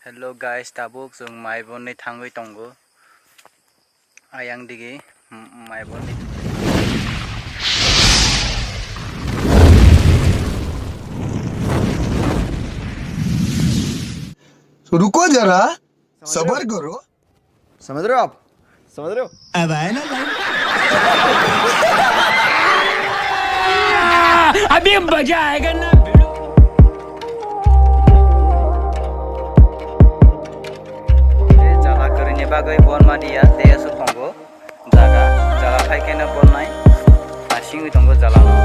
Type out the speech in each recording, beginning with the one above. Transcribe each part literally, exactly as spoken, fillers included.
Hello guys, tabuk chwng mai bonni thangwi tongo. Ayang digi, m-, mai bonni. रुको जरा, सबर करो। समझ रहे हो आप? समझ रहे हो? अब आए ना लाइन। अभी मजा आएगा ना भिड़ो। Jala kwrwini bagwi bon mani ya, tei aswk tongo jaga, jala phai kheno bonnai, asingwi tongo jala no.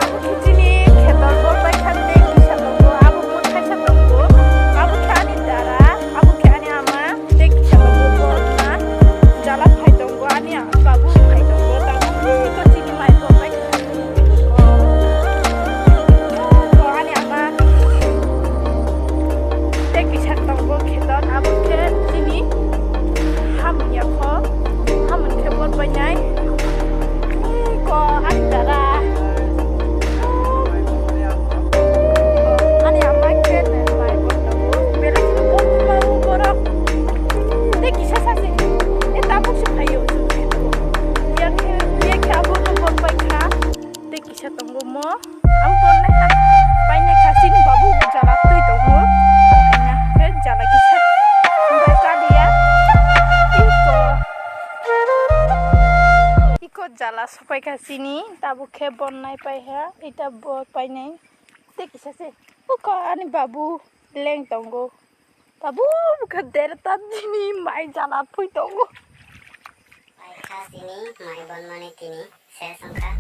Abo khe chini khetor bor bai kha tei kisa tongo, abo bwthaisa tongo, abo khe ani dara, abo khe ani ama tei kisa tongo borokna jala phai tongo, ani babu phai tongo, tabuk khe chini mai bor bai kha. O, o, ani ama tei kisa tongo khetor, abo khe chini hamya kho, hamya khe bor bai nai. Ko ani dara. Ani ama khe nai mai bor tongo. Belai khe bor bai borok. Tei kisa sa se. E tabuk se phaio. Biya khe, biya khe abo no bor bai kha. Tei kisa tongo mo. Ang tongnai ha. Painai kha chini babu jala twi tongo. Paina khe jala kisa. Bai kaliya. Iko. Iko jala sopai kha chini. Tabuk khe bonnai pai ha. Ita bo painai. Tei kisa se. Uko ani babu leng tongo. Tabuk khe der ta chini mai jala twi tongo. Pai kha chini mai bonmani tini ses wngkha.